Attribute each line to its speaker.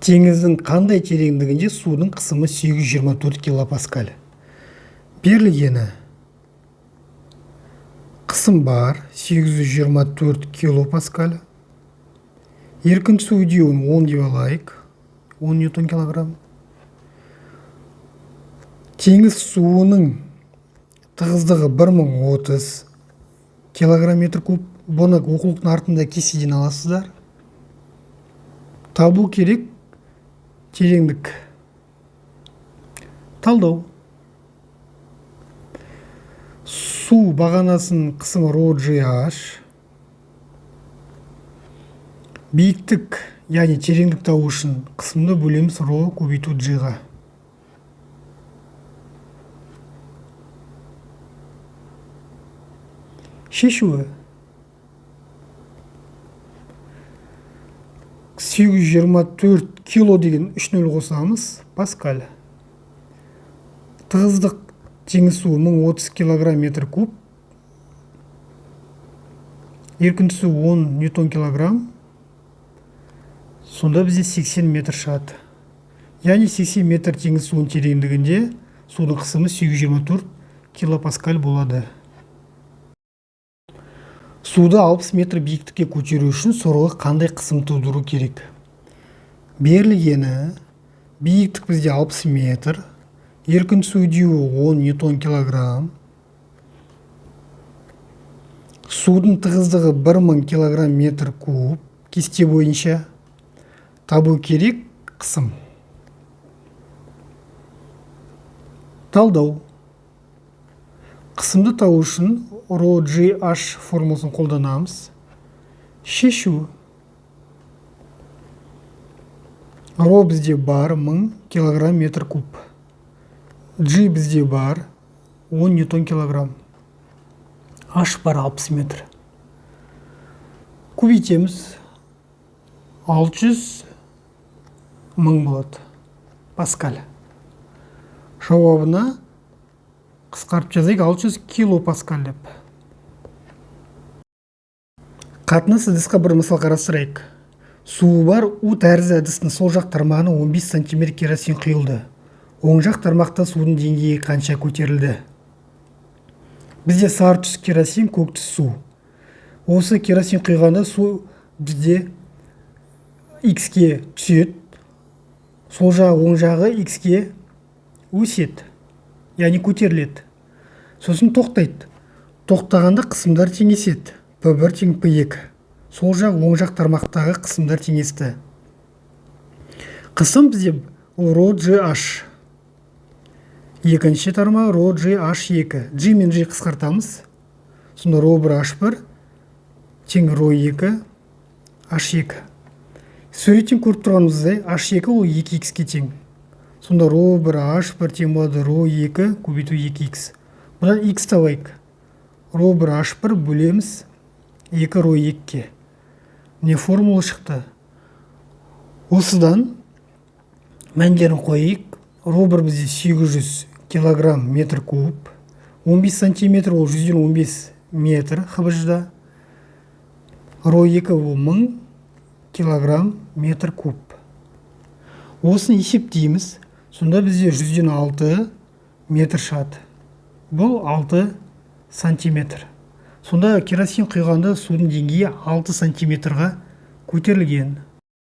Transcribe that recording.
Speaker 1: Теңіздің қандай тереңдігінде судың қысымы 824 килопаскаль? Берілгені: қысым бар 824 килопаскаль. Еркін түсу үдеуін 10 деп алайық, 10 ньютон килограмм. Теңіз суының тығыздығы 1030 килограмм метр куб. Бұны оқулықтың артында кестеден аласыздар. Табу керек тереңдік. Талдау. Су бағанасының қысымы ро джи аш. Биіктік, яғни тереңдік табу үшін қысымды бөлеміз ро көбейту джи-ға. Шешуі. 824 кило деген үш нөл қосамыз, паскаль. Тығыздық теңіз суы 1030 килограмм метр куб. Еркін түсу 10 ньютон килограмм. Сонда бізде 80 метр шығады. Яғни 80 метр теңіз суының тереңдігінде судың қысымы 824 килопаскаль болады. Суды 60 метр биіктікке көтеру үшін сорғы қандай қысым тудыру керек? Берілгені: биіктік бізде 60 метр, еркін түсу үдеуі 10 ньютон килограмм, судың тығыздығы 1000 килограмм метр куб. Кесте бойынша табу керек қысым. Талдау. Қысымды табу үшін ро джи аш формуласын қолданамыз. Шешу. Ро бізде бар 1000 килограмм метр куб. G бізде бар 10 ньютон килограмм. H бар 60 метр. Көбейтеміз. 600 мың болады. Паскаль. Жауабына қысқартып жазайық 600 килопаскаль деп. Қатынас ыдысқа бір мысал қарастырайық. Суы бар У тәрізді ыдыстың сол жақ тармағына 15 сантиметр керосин құйылды. Оң жақ тармақта судың деңгейі қанша көтерілді? Бізде сары түс керосин, көк түс су. Осы керосин құйғанда су бізде X-ке түседі. Сол жағы, оң жағы X-ке өседі. Яғни көтеріледі. Сосын тоқтайды. Тоқтағанда қысымдар теңеседі. П1 тең П2. Сол жақ, оң жақ тармақтағы қысымдар теңесті. Қысым бізде ро джи аш. Екінші тармақ ро джи аш екі. G мен G қысқартамыз. Сонда ро бір аш бір тең ро екі аш екі. Суреттен көріп тұрғанымыздай, аш екі ол екі икске тең. Сонда ро бір аш бір тең болады ро екі көбейту екі икс. Бұдан икс табайық. Ро бір аш бір бөлеміз екі ро екіге. Міне формула шықты. Осыдан мәндерін қояйық. Ро бір бізде 800 килограмм метр куб. 15 сантиметр ол жүзден он бес метр ХБЖ-да. Ро екі ол 1000 килограмм метр куб. Осыны есептейміз. Сонда бізде жүзден алты метр шығады. Бұл 6 сантиметр. Сонда керосин құйғанда судың деңгейі 6 сантиметрға көтерілген.